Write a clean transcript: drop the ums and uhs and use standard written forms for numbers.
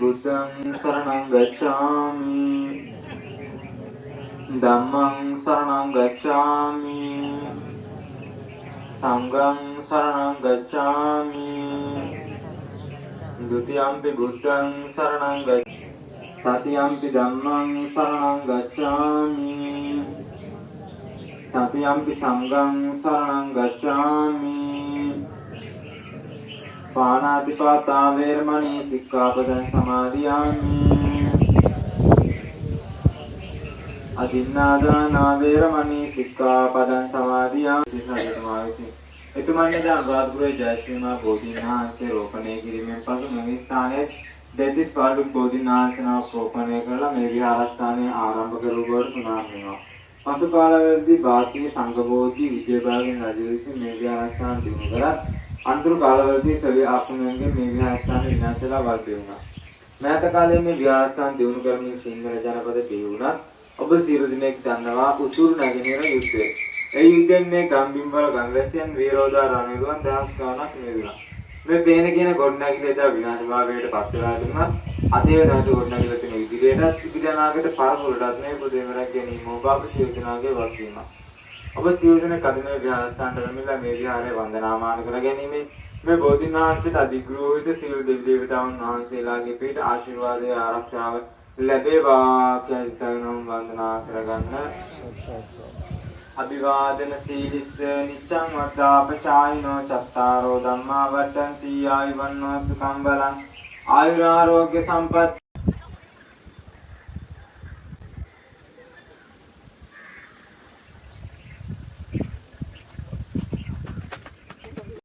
බුද්ධං සරණං ගච්ඡාමි. ධම්මං සරණං ගච්ඡාමි. සංඝං සරණං ගච්ඡාමි. ဒ ුතියම්පි බුද්ධං සරණං ගච්ඡාමි. තතියම්පි ධම්මං සරණං ගච්ඡාමි. තතියම්පි සංඝං සරණං ගච්ඡාමි. පාණාතිපාතා වේරමණී සික්ඛාපදං සමාදියාමි. අදින්නාදානා වේරමණී සික්ඛාපදං සමාදියාමි. එතුමන් එදා අනුරාධපුරයේ ජයශ්‍රී මහා බෝධීන් වහන්සේ රෝපණය කිරීමෙන් පසු මෙම ස්ථානයේ දෙතිස් පාළුක් බෝධීන් වහන්සේ නමක් රෝපණය කරලා මේ විහාරස්ථානය ආරම්භ කරු බවට සඳහන් වෙනවා. පසු කාලවලදී භාරතීය සංඝ බෝධි විජයභාගින් රජු විසින් මේ විහාරස්ථාන දියුණු කරත් අනතුරු කාලවලදී සොළි ආක්‍රමණයෙන් මේ විහාරස්ථාන විනාශ වෙලා වර්ධ වුණා. මෑත කාලයේ මේ විහාරස්ථාන දියුණු කරමින් සිංහල ජනපද බිහි වුණත් ඔබ සියලු දෙනෙක් දන්නවා උතුරු නැගෙනහිර යුද්ධය. ඒ යුද්ධයෙන් මේ ගම්බිම්වල ගම්වැසියන් වීරෝදා රණවිරුවන් දහස් ගාණක් මියගියා. මේ පේන කියන ගොඩනැගිල්ල එදා විනාශ භාවයට පත් වෙලා තිබුණත් අද ඒ වෙනකොට ගොඩනැගිල්ල තියෙන ඉදිරියටත් ඉදිරි අනාගත පරපුරටත් මේ පුදුම රැක් ගැනීම ඔබ අප සියලු දෙනාගේ වගකීමක්. ඔබ සියලු දෙනෙක් අද මේ විහාරස්ථානට පැමිණලා මේ විහාරය වන්දනාමාන කර ගැනීමෙන් මේ බෝධීන් වහන්සේට අධිග්‍රහිත සියලු දෙවි දේවතාවුන් වහන්සේලාගේ පිහිට ආශිර්වාදය ආරක්ෂාව ලැබේවා කියලා හිතාගෙන වන්දනා කරගන්න. අභිවාදන සීලිස්ස නිච්ඡං වද්දාපචායිනෝ චත්තාරෝ ධම්මා වඩ්ඩಂತಿ ආයුවන්නෝ සුඛං බලං ආයුරාෝග්‍ය සම්පත්